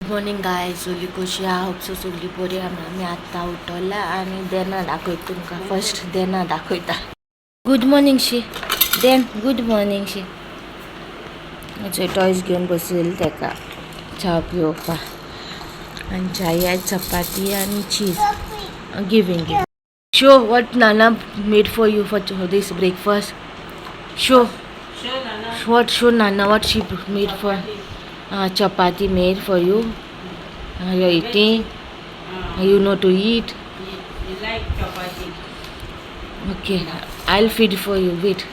Morning guys, सगळी कशी आहा? होप सो सगळी बरी आहा. आमी आत्तां उठला आनी देना दाखयता तुमकां. फर्स्ट देना दाखयता. गुड मॉर्निंग शी then, good morning शी. टॉयज घेवन बसलेली तेका च्या पिवपाक आनी चाय आयज चपाती आनी चीज. Giving. Show what Nana made for you for this breakfast. Show. What, show Nana what she made for. Chapati made for you. You're eating. You know to eat. You like chapati? Okay, I'll feed for you. Wait.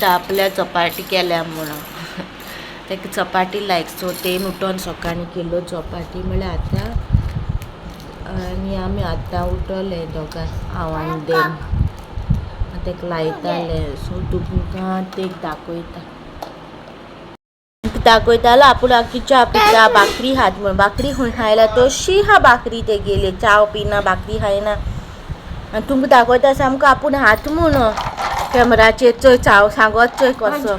आपल्या चपाटी केल्या म्हणून ताका चपाटी लायक. So तेन उठोन सकाळीं केलो चपाटी म्हळ्यार आतां आनी आमी आतां उठले दोगां, हांव आनी देन. ताका लायताले. सो तुमकां ते दाखयता दाखयतालो. आपूण आखी च्या पिता, भाकरी हात म्हण. भाकरी खंय खायला तशी हा भाकरी ते गेले. च्याव पिना, भाकरी खायना आनी तुमकां दाखयता सामको आपूण हात म्हूण कॅमेराचेर. चोय, चाव सांगत, चोय कसो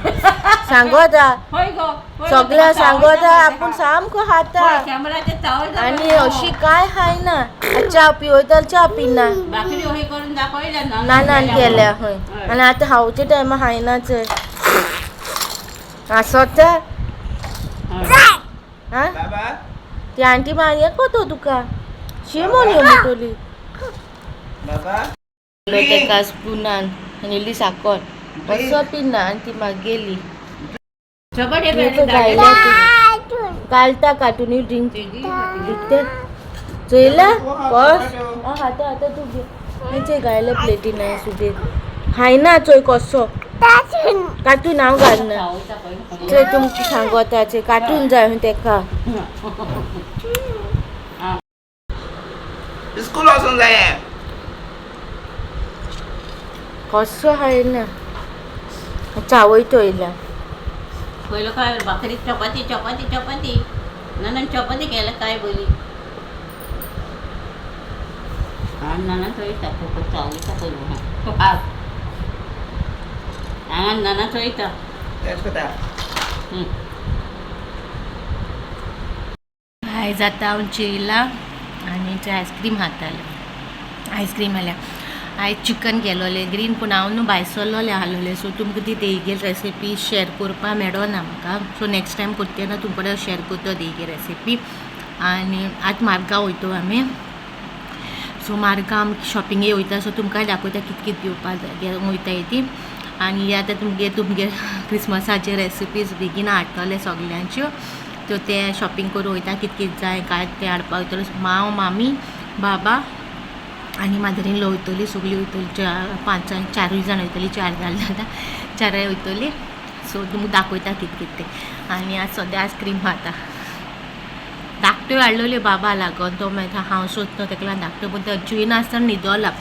सांगत. होय गो. सगळ्या सांगत आपूण सामको खाता. कॅमेराचे चावल. आनी अशी काय खायना. च्या पिवयता, च्या पिना. भाकरी हय करून दाखयल्या ना. नानान केल्या हय आनी आतां खावच्या टायमार खायना. चोय, आसत हा. ती आंटी मारया को तुका. शी म्हण म्हणटली तेका स्पुनान आनी इल्ली साकर. कसो पिना आनी ती मागीर गेली. घालता कार्टून ड्रिंक दिखते. चोयला कस खाता आता तूं घे. चोय, गायले प्लेटीन सुबेर खायना. चोय कसो कार्टून हांव घालना. चोय, तुमकां सांगता, चोय, कार्टून जाय तेका. स्कूल वचूंक जाय. कसो खायना, चावयतो येयला. पयलो काय भाकरी, चपाती, चपाती, चपाती. नानान चपाती केलं काय बोली आणि नाना चोयता, खूपच चावयता पयलो. हांगा नाना चोयता. तेच करता. आयज आतां हांव जेयला आनी आयस्क्रीम खातालें. आयस्क्रीम आल्या. आयज चिकन केलोलें ग्रीन, पूण हांव न्हू भायर सरलोलें आहलोलें. सो तुमकां ती देगेल रेसिपी शेअर करपा मेळना म्हाका. सो नेक्स्ट टायम करता तेन्ना तुमकां कडेन शेअर करता देगे रेसिपी. आनी आतां मार्गांव वयतो आमी. सो मार्गांव आमी शॉपिंगे वयता. सो तुमकांय दाखयता कितें कितें घेवपा जाय वयताय ती. आनी आतां तुमगे तुमगे क्रिसमसाचे रेसिपीज बेगीन हाडटले सगल्यांच्यो. त्यो ते शॉपिंग करूं वयता, कितें कितें जाय काय तें हाडपाक वयतलो. मांव, मामी, बाबा आनी माजरीन वयतली. सगळीं वयतली, चार पांच चारूय जाण वयतली. चार जाण जाता, चाराय वयतली. सो तुमकां दाखयता कितें कितें तें. आनी आज सद्या आयस्क्रीम खाता. धाकट्यो हाडलेल्यो बाबा लागून. तो मागीर हांव सोदता तेका लागून धाकट्यो, पूण तो जेयनासतना न्हिदोला.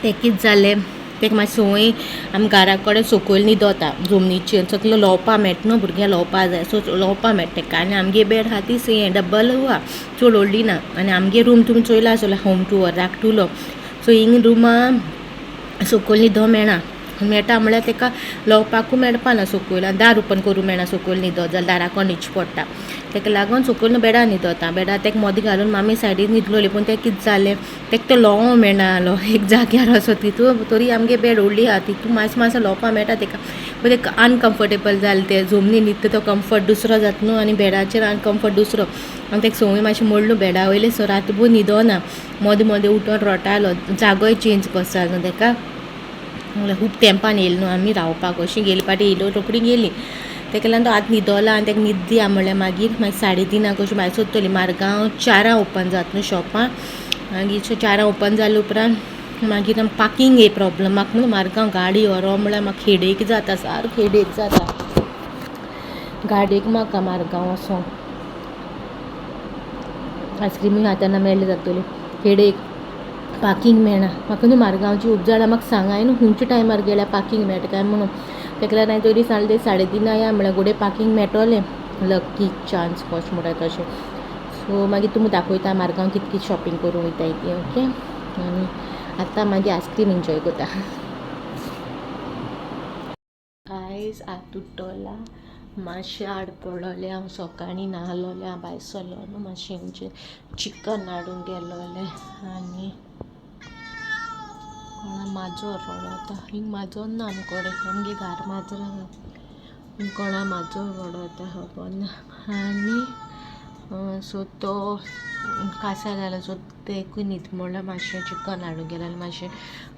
तें कितें जालें, तेका मातशें संवय. आमी घरा कडेन सकयल न्हिदोता जमनीचेर. सगळें लोवपा मेळटा न्हू, भुरग्यांक लोवपा जाय. सो लोवपा मेळटा तेका. आनी आमगे बेड आहा ती सेम डबल आहा, चड व्हडली ना. आनी आमगे रूम तुमी चोयला आसतलो, होम टूर धाकटुलो. सो हिंग रुमा सकयल न्हिदो मेळना. मेळटा म्हळ्यार तेका लोवपाकूय मेळपा ना सकयल आनी दार ओपन करूंक मेळना. सकयल न्हिदो जाल्यार दारा न्हिदचें पडटा. तेका लागून सकयल बेडार न्हिदोता. बेडार तेका मदीं घालून मामी सायडीन न्हिदलोली. पूण तें कितें जालें, तेका तो लोवोंक मेळना आसलो एक जाग्यार असो. तितू तरी आमगे बेड व्हडली आहा, तितू मातशें मातशें लोवपा मेळटा तेका, पूण तेका अनकम्फर्टेबल जालें. तें जमनी न्हिदता तो कम्फर्ट दुसरो जाता न्हू आनी बेडाचेर अनकम्फर्ट दुसरो. आनी तेका संवय मातशी मोडलो बेडा वयले. सो रातभर न्हिदोना, मदें मदें उठोन रोटालो. जागोय चेंज कसो जालो तेका. म्हणल्यार खूब तेंपान येयली न्हू आमी रावपाक. अशीं गेली पाटी येयलो, रोखडी गेली. तेका लागून तो आतां न्हिदोला आनी तेका न्हीद दिया म्हणल्यार मागीर मागीर 3:30 कशी भायर सोदतली. मारगांव 4 ओपन जाता न्हू शॉपां. मागीर 4 ओपन जाले उपरांत मागीर पार्किंग एक प्रॉब्लम म्हाका. न्हू मारगांव गाडी व्हरोप म्हळ्यार म्हाका हेडेक जाता, सारको हेडेक जाता गाडयेक म्हाका मारगांव वचोंक. आयस्क्रिमी खाताना मेळ्ळें जातली. हेडेक, पार्किंग मेळना म्हाका न्हू मारगांवची. खूब जाणां म्हाका सांगाय न्हू, खंयच्या टायमार गेल्यार पार्किंग मेळटा काय म्हणून. तेका लागून हांवें तरी सांगलें, 3:30 या म्हळ्यार घोडये पार्किंग मेळटलें. लकी चान्स कशें म्हणटा तशें. सो मागीर तुमकां दाखयता मारगांव कितें कितें शॉपिंग करूंक वयताय ती. ओके, आनी आतां मागीर आयस्क्रीम एन्जॉय करता. आयज आतां उठोला. मातशें आड पडलोलें हांव सकाळीं न्हालोलें हांव भायर सरलो न्हू मातशें चिकन हाडूंक गेलोलें आनी कोणा माजर रडता हिंग माजर ना आमकोडे आमगे घार माजर आहा कोणा माजर रडता खबर ना. आनी सो तो कासार जालो सो तेकूय न्हीद मोडलो. मातशें चिकन हाडूंक गेलो आनी मातशें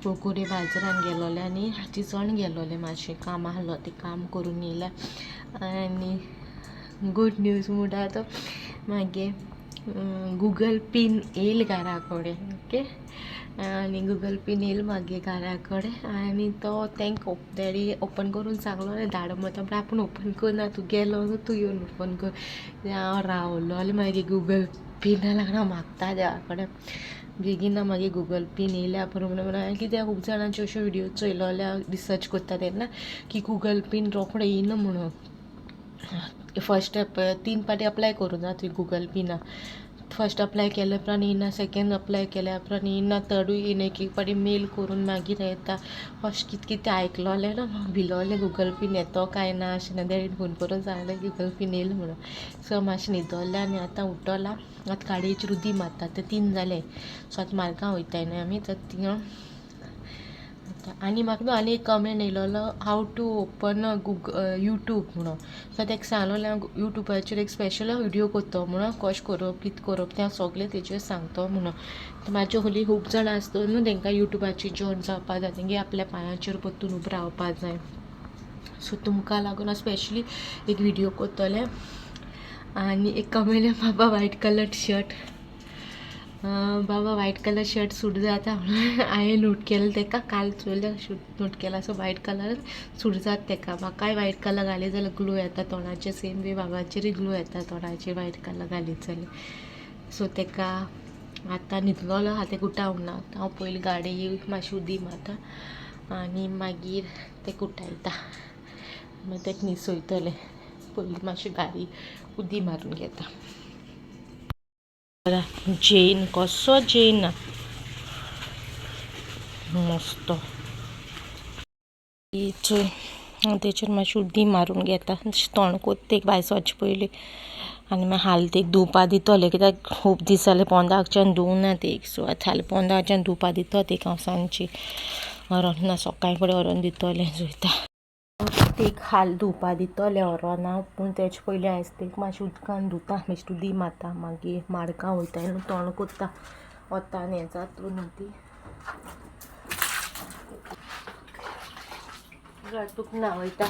कुरकुरी बाजारान गेलोलें आनी हाची गेलोलें मातशें काम आहलो तें काम करून येयलें. आनी गूड न्यूज म्हणटा तो मागीर गुगल पीन येयल घरा कडेन. ओके आनी गुगल पीन येयल मागीर घरा कडेन आनी तो तांकां डॅडी ओपन करून सांगलो धाड म्हणटा पण आपूण ओपन करना तूं गेलो न्हू तूं येवन ओपन कर. हांव रावलो आनी मागीर गुगल पिना लागून हांव मागता देवा कडेन बेगीन मागीर गुगल पीन येयल्या पुरो म्हणून हांवें कित्याक खूब जाणांच्यो अश्यो व्हिडियो चोयलोल्या रिसर्च करता तेन्ना की गुगल पीन रोखडो येयना म्हणून. फर्स्ट 3 पाटी अप्लाय करूं ना तुवें गुगल पिना. फर्स्ट अप्लाय केल्या उपरांत येयना, सेकेंड अप्लाय केल्या उपरांत येयना, थर्डूय येयना, एक एक पाटी मेल करून मागीर येता. अशें कितें कितें आयकलोलें ना हांव भिलोलें गुगल पीन येतो काय ना अशें ना. डॅडीन फोन करून सांगलें गुगल पीन येयलें म्हणून. सो मातशें न्हिदोलें आनी आतां उठोलां. आतां गाडयेचेर उदी मारता ते 3 जाले. सो आतां मार्गां वयताय न्हय आमी तर थिंगा आतां. आनी म्हाका न्हू आनी एक कमेंट येयलोलो how to open YouTube म्हणून. सो ताका सांगलोलें हांव यूट्यूबाचेर एक स्पेशल व्हिडियो करतो म्हणून कशें करप कितें करप तें हांव सगळें तेजेर सांगतो म्हणून. म्हाजे खोली खूब जाणां आसता न्हू तांकां यूट्यूबाचेर जॉयन जावपा जाय, तेंगे आपल्या पांयाचेर परतून उबो रावपा जाय. सो तुमकां लागून हांव स्पेशली एक व्हिडियो करतलें. आनी एक कमेंट बाबा व्हायट कलर शर्ट, बाबा व्हायट कलर शर्ट सूट जाता म्हणून हांवें नोट केलें तेका. काल चोयलें शूट नोट केला. सो व्हायट कलर सूट जाता तेका. म्हाकाय व्हायट कलर घाली जाल्यार ग्लो येता तोंडाचेर, सेम वे बाबाचेरूय ग्लो येता तोंडाचेर व्हायट कलर घालीत जाल्यार. सो तेका आतां न्हिदलोलो आहा तेका उठावंक ना. हांव पयलीं गाडी मातशी उदी मारता आनी मागीर तेका उठायता, मागीर तेका न्हिसयतलें. पयलीं मातशी गाडी उदी मारून घेता. जेन कसो जेन मस्त चोय हांव तेचेर मातशी उदी मारून घेता. तोंड कोत्ता एक भायर सरचे पयलीं आनी मागीर हाल तेक धुवपा दितलें कित्याक खूब दीस जाले पोंदाकच्यान धुवना तेक. सो आतां हाल पोंदाकच्यान धुवपा दितो तेक हांव सांजची व्हरोन ना सकाळीं फुडें व्हरोन दितलें चोयता. तेक हाल धुवपा दितलें व्हरोन हांव, पूण तेचे पयलीं आयज तेक मातशें उदकान धुता, मातशी उदी मारता, मागीर माडकां वयता न्हू तोंड कोत्ता वतान हें जाता न्हू ती तुका ना वयता.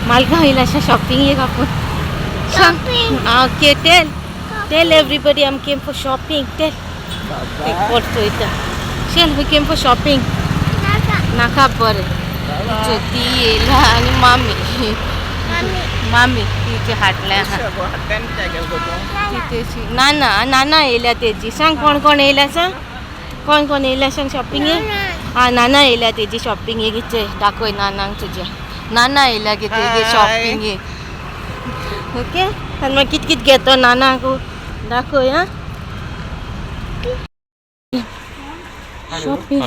मालगांव येयला अशें शॉपिंग एक आपूण. Okay tell tell everybody I'm came for shopping. Tell चोयता shell we came for shopping. नाका बरें ती येयला आनी मामी मामी तिचे हाडलें आहा तेची नाना नाना येयल्या तेजी. सांग कोण कोण येयल्या, सांग कोण कोण येयल्या सांग शॉपिंग. आं नाना येयल्या तेजी शॉपिंग एक दाखय नानांक तुज्या. नाना येयल्या गे तेगे शॉपिंग. ओके आनी मागीर कित कित घेतो नानाक दाखय. आं shopping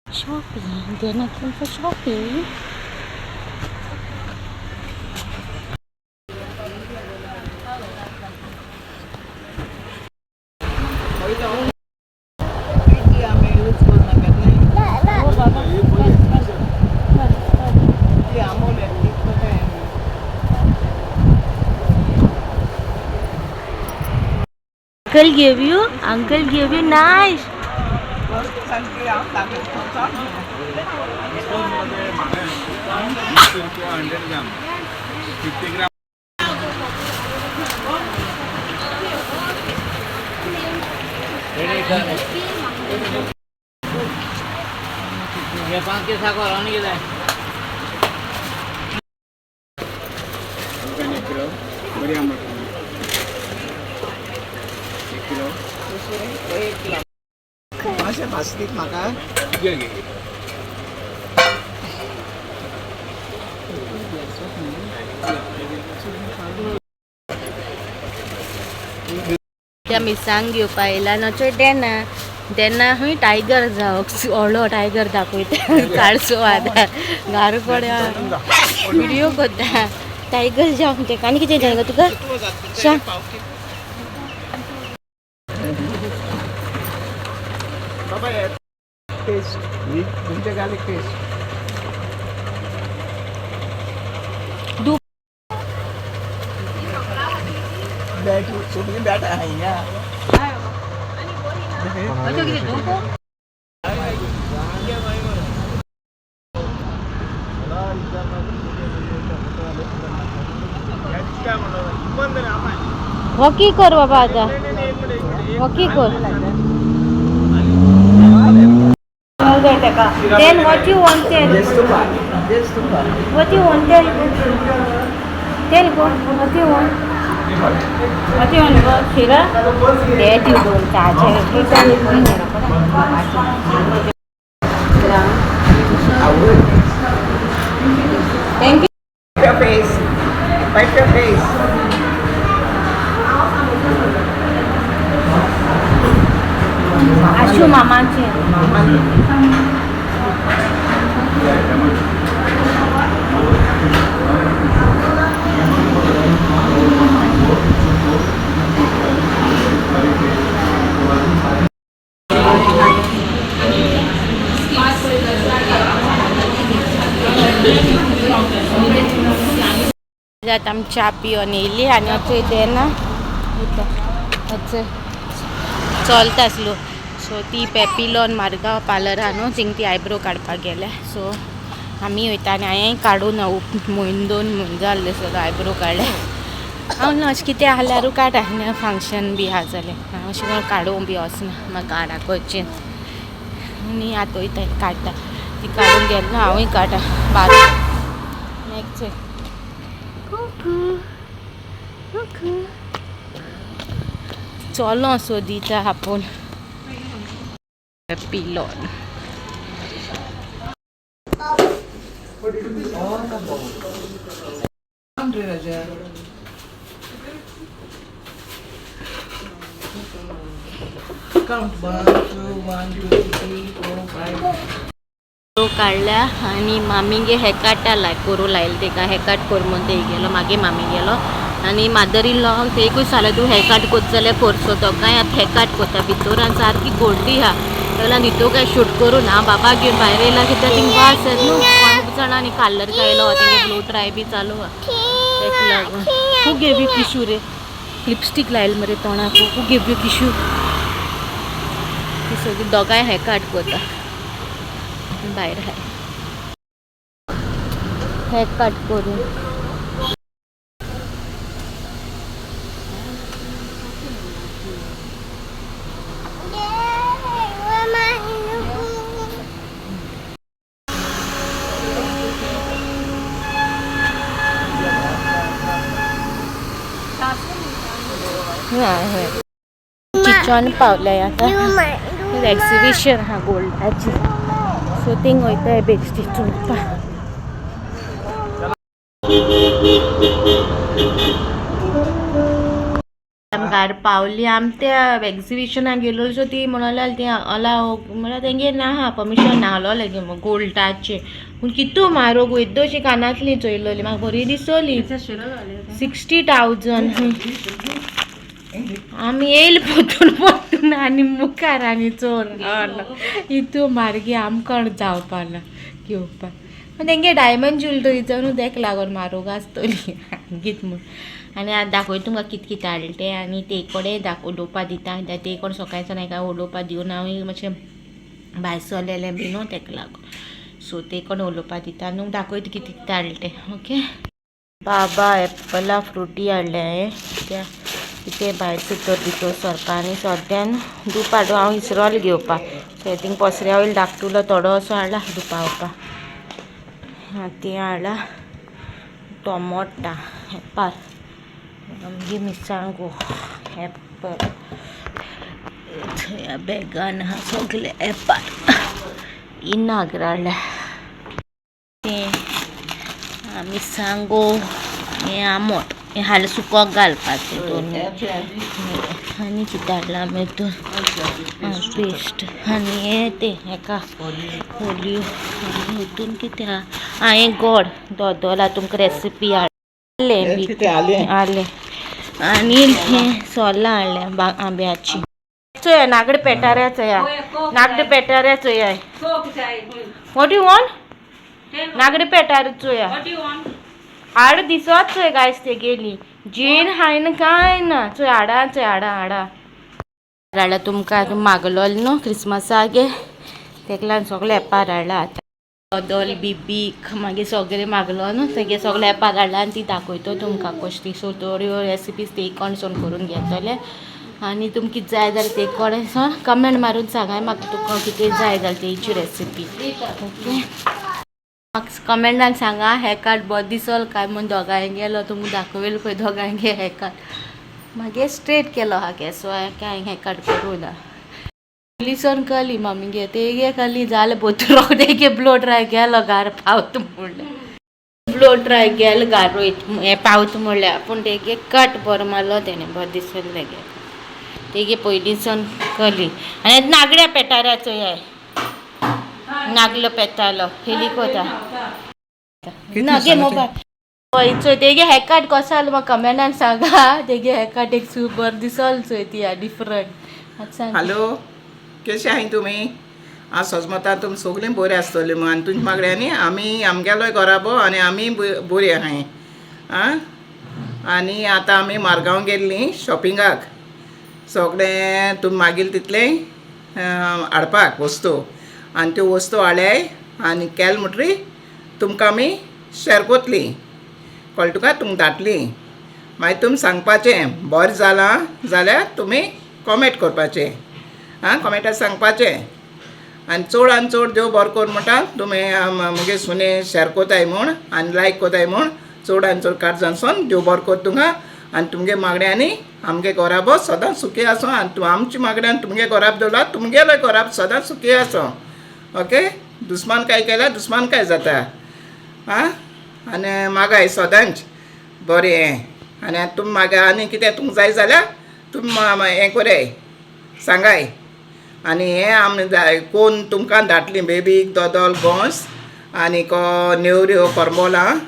shopping then I came for shopping. Uncle gave you? Uncle gave you nice. 100 gram 50 gram. एक किलो बरी आंबट एक किलो. मातशें भाजतीत म्हाका. घे घे. त्या मिरसांग घेवपा येयला नचो डेना डेना खंय टायगर जावं व्हडलो टायगर दाखयता काळसो आतां घार पड्या व्हिडियो करता टायगर जावं तेका. आनी कितें जाय गो तुका सांग. बाबा taste ginger garlic paste. Bat सगळी बॅट आहा हिंगा. वॉकी कर बाबा आता वॉकी कर. Then what you want tell? What you want tell? Tell go. What you want? What you want go? Shira? That you don't charge. Thank you. Wipe your face. Wipe your face. Ashu मामाचे. आतां आमी च्या पिवन येयली आनी अथंय तें ना अथंय चलता आसलो. सो ती पेपिलोन मारगांव पार्लर आहा न्हू थिंग ती आयब्रो काडपाक गेल्या. सो आमी वयता आनी हांवें काडूं ना म्हयनो दोन म्हयने जाल्ले सगळो आयब्रो काडले. हांव ना अशें कितें आहल्यारूय काडटा न्हू फंक्शन बी आहा जाल्यार हांव अशें करून काडूंक बी वचना म्हाका घरा कडचें. आनी आतां वयता काडटा ती काडूंक गेली ना हांवूय काडटा बारीक नेक्स्ट. कुकू कुकू चलो सोदिता आपूण पिलोन. Count 1 2 1 2 3 4 5. तो काडल्या आनी मामीगे हेकाट लाय करूं लायले तेका हेकाट कर म्हूण ते गेलो मागीर मामी गेलो आनी मादर इन लॉ तेकूय सांगलें तूं हेकाट करता जाल्यार करचो तो काय आतां हेकाट करता भितर आनी सारकी गोल्डी आहा तेका लागून भितू काय शूट करूं ना बाबा घेवन भायर येयला कित्याक थिंग वास येता न्हू खूब जाणां आनी कालर गायलो तेंगे ब्लो ड्राय बी चालू आहा तेका लागून. खूब घेवी किशू रे लिपस्टीक लायल मरे तोंडाक खूब घेवी किशू ती सगळीं दोगांय हेकाट करता भायर हाय हेकाट करून. चिचॉन पावले आतां एक्सिबिशन आहा गोल्डाची. सो थिंग वयताय बेश्टी चोवपाक. आमी पावली आमी त्या एक्सिबिशनाक गेलो. सो ती म्हणूंक लागली ती अलाव म्हळ्यार तेंगे ना हा परमिशन नाहलोलें गोल्डाचें. पूण कितू म्हारोग येद्दोशी कानांतली चोयलोली म्हाका बरी दिसली 60,000. आमी येयल पोतून पोतून आनी मुखार आनी चोर इतू मार्गी आमकां जावपा ना घेवपाक. तेंगे डायमंड ज्वेलरीचो न्हू तेका लागून म्हारोग आसतली गीत म्हूण. आनी आतां दाखयता तुमकां कितें कितें हाडलें तें आनी ते कडेन उलोवपा दिता कित्याक ते कोण सकाळच्यान हांकां उलोवपा दिवना हांव मातशें भायर सरलेलें बी न्हू तेका लागून. सो ते कोण उलोवपा दिता न्हू दाखयता कितें कितें हाडलें तें. ओके बाबा एप्पला फ्रुटी हाडलें हांवें कित्याक कितें भायर सुतर भितर सरपा. आनी सद्यान दुपाडो हांव इसरोल घेवपाक, सो थिंग पसऱ्या वयलो धाकटुलो थोडो असो हाडला दुपावपा. तें हाडला टोमोटा एपार, आमगे मिरसांगो एप्पल थंय बॅगान आहा सगळे एपार इनाग्र हाडल्या. तें मिरसांगो, हें आमोट, हें हाल सुकोक घालपाचें दोन. आनी कितें हाडलां आमी हितून? पेस्ट आनी हें तें हेका होलयो. आनी हितून कितें आहा? आं, हें गोड दोदोला तुमकां रेसिपी हाडलें कितें आलें? आलें. आनी हें सोलां हाडलें आंब्याची. चोया नागडे पेटाऱ्या चोया, नागडे पेटाऱ्या चोया. What you want? नागडे पेटार चोया, हाड दिसत चोय गायस. ते गेली जीण हायन काय ना. चोय हाडा, चोय हाडा हाडा हाडला. तुमकां मागलोल न्हू क्रिसमसाक गे, तेका लागून सगळें एपार हाडला आतां. दोदोल बिबीक मागीर सगळें मागलो न्हू, तेगे सगळें एपार हाडला आनी ती दाखयतो तुमकां कशी ती. सो थोड्यो रेसिपीज ते कोणसोन करून घेतले आनी तुमकां कितें जाय जाल्यार ते कोणसोन कमेंट मारून सांगाय म्हाका, तुका कितें जाय जाल्यार तेची रेसिपी. ओके, म्हाका कमेंटान सांगा हे कार्ड बरो दिसल काय म्हूण. दोगांय गेलो तुमकां दाखयलो पळय, दोगांय गे हे कार्ड मागीर स्ट्रेट केलो हा केसो. हांवें काय हे कार्ड करूं ना. पयलींसून कली मामीगे तेगे कली जालें बोतू रोखडे गे ब्लो ड्राय केलो घार पावत म्हणल्यार, ब्लो ड्राय केलो घार वयत हें पावत म्हणल्यार. पूण तेगे कट बरो मारलो तेणें, बरो दिसलें तेगे. तेगे पयलींसून कली. आनी नागड्या पेटाऱ्याचो हे नागलो पेतालो हेलिकोता ना गे मोबायल. हय, चोय तेगे हेकाट कसो आलो म्हाका कमेंटान सांगा. तेगे हेकाट एक सुपर दिसल चोय, ती डिफरंट. आतां सांग. हॅलो, कशें आहाय तुमी? हांव सजमता तुमी सगळीं बरीं आसतलीं म्हूण. आनी तुमच्या मागण्यांनी आमी आमगेलोय घराबो आनी आमी बरीं आहाय. आं, आनी आतां आमी मारगांव गेल्लीं शॉपिंगाक, सगळें तुमी मागील तितलें हाडपाक वस्तू. आनी त्यो वस्तू हाडल्याय आनी केल म्हणटरी तुमकां आमी शेअर कोतली, कळ्ळें तुका? तुमकां धाडटली. मागीर तुमी सांगपाचें बरें जालां जाल्यार तुमी कॉमेंट करपाचें. आं, कॉमेंटार सांगपाचें. आनी चड आनी चड देव बरो कर म्हणटा. तुमी मुगे सुने शेअर कोताय म्हूण आनी लायक कोताय म्हूण चड आनी चड काळजानसून देव बरो कर तुमकां. आनी तुमगे मागण्यांनी आमगे घराबो सदांच सुखी आसूं. आनी तूं आमची मागण्यान तुमगे घराब दवरला, तुमगेलो घराब सदांच सुखी आसूं. ओके, दुस्मान काय केल्यार दुस्मान काय जाता. आं, आनी मागाय सदांच बरें हें. आनी तुमी मागा आनी कितें तुमकां जाय जाल्यार तुमी हें कोराय, सांगाय. आनी हें आमी जाय कोण तुमकां धाडली बेबीक दोदोल, गोंस आनी नेवऱ्यो, करमोलां,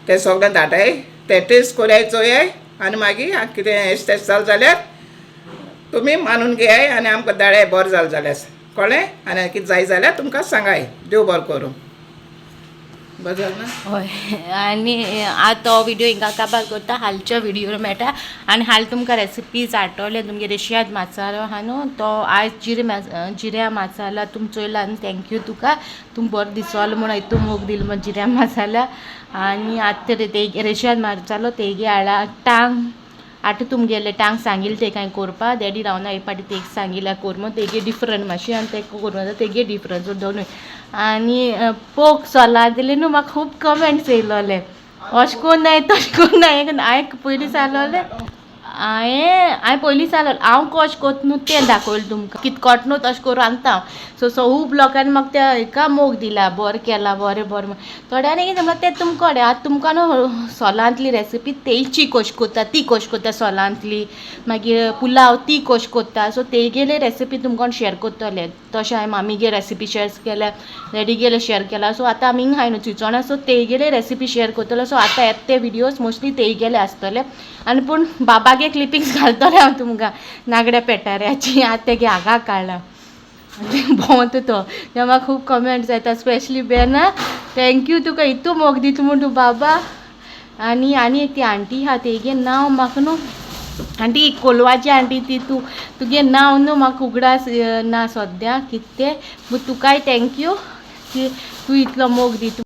ते सगळें धाडाय. ते टेस्ट कोराय चोयाय आनी मागीर कितें हें टेस्ट जालें जाल्यार तुमी मानून घेयाय आनी आमकां धाडाय बरें जालें जाल्यार, कळ्ळें? आनी कितें जाय जाल्यार तुमकां सांगाय. देव बरें करूं. बरें जालें ना? हय, आनी आतां तो व्हिडियो हिंगा काबार करता. हालच्या व्हिडियोर मेळटा. आनी हाल तुमकां रेसिपीज हाडटले. तुमगे रेशियाद मसालो आहा न्हू तो आयज जिऱ्या मसाला तुम चोयला न्हू, thank you तुका, तुम बरो दिसलो म्हूण हितू मोग दिलो म्हण जिऱ्या मसाला. आनी आतां ते रेशियाद मसालो तेगे हाडला टांग. आतां तुमगेले टांग सांगिल्लें ते कांय करपा डॅडी रावना एक पाटी तेक सांगिल्लें कर म्हूण. तेगे डिफरंट मातशें आनी तेका करूं जाता तेगे डिफरंट. सो दोनूय. आनी पोक सोलां दिलें न्हू, म्हाका खूब कमेंट्स येयलोले, अशें कोन्न नाय, तशें कोन्न नाय. हांवें पयलीं सांगलोलें, हांवें पयलीं सांगलें हांव कशें कोत्ता न्हू तें दाखयलें तुमकां. कित कोट न्हू तशें करून रांदता हांव. सो खूब लोकांनी म्हाका त्या हेका मोग दिला, बरें केलां, बरें बरें म्हूण. थोड्यांनी कितें म्हणलें तें तुमकां कडेन. आतां तुमकां न्हू सोलांतली रेसिपी तेंची कशी कोत्ता, ती कशी कोत्ता सोलांतली, मागीर पुलाव ती कशी कोत्ता, सो तेगेले रेसिपी तुमकां शेअर कोत्तले. तशें हांवें मामीगे रेसिपी शेअर केल्या, डॅडीगेले शेअर केला. सो आतां आमी हिंगा हाय न्हू चिंचोणा, सो तेगेले रेसिपी शेअर कोत्तले. सो आतां येता ते विडियोज मोस्टली तेगेले आसतले. आनी पूण बाबागे क्लिपिंग्स घालतले हांव तुमकां नागड्या पेटाऱ्याची. आतां तेगे आगा काडला भोंवता तो, ते म्हाका खूब कमेंट्स येता, स्पेशली बेना, thank you तुका इतू मोग दिता म्हूण तूं बाबा. आनी आनी एक ती आंटी आहा, तेगे नांव म्हाका न्हू, आंटी कोलवाची आंटी ती, तूं तुगे नांव न्हू म्हाका उगडास ना सद्या कितें तें, पूण तुकाय thank you की तूं इतलो मोग दिता.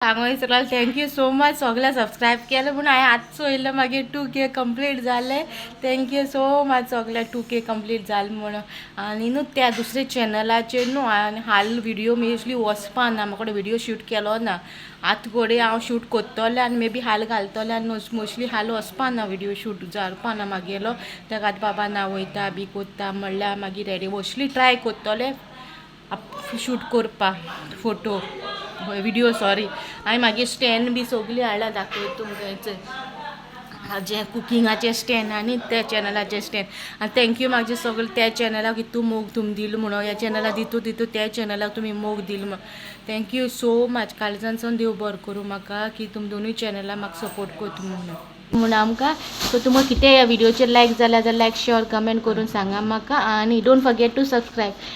सांगो विसरलो. Thank you so much सगळ्या सबस्क्रायब केलें पूण हांवें आतां चोयलें मागीर 2K complete जालें. Thank you so much सगळ्या 2K complete जालें म्हणून. आनी न्हू त्या दुसरे चॅनलाचेर न्हू आनी हाल व्हिडियो मोस्टली वचपा ना, म्हाका व्हिडियो शूट केलो ना. आतां घडये हांव शूट करतलें आनी मे बी हाल घालतलें आनी मोस्टली हाल वचपा ना, व्हिडियो शूट जावपा ना मागेलो. तेका आतां बाबा ना वयता बी कोत्ता म्हणल्यार मागीर रेडी मोस्टली ट्राय करतलें शूट करपा फोटो व्हिडिओ सॉरी. हांवें मागीर स्टँड बी सगळीं हाडला, दाखयता तुमकां. हाजें कुकिंगाचें स्टँड आनी त्या चॅनलाचें स्टँड. आनी thank you म्हाजे सगळे त्या चॅनलाक इतू मोग तुमी दिलो म्हणून, ह्या चॅनलाक दितू दितू त्या चॅनलाक तुमी मोग दिलो म्हणून thank you so much. काळजानसून देव बरो करूं म्हाका की तुमी दोनूय चॅनलाक म्हाका सपोर्ट करता म्हणून म्हणून आमकां. सो तुमकां कितें ह्या व्हिडियोचेर लायक जाल्यार लायक, शेअर, कमेंट करून सांगा म्हाका आनी don't forget to subscribe.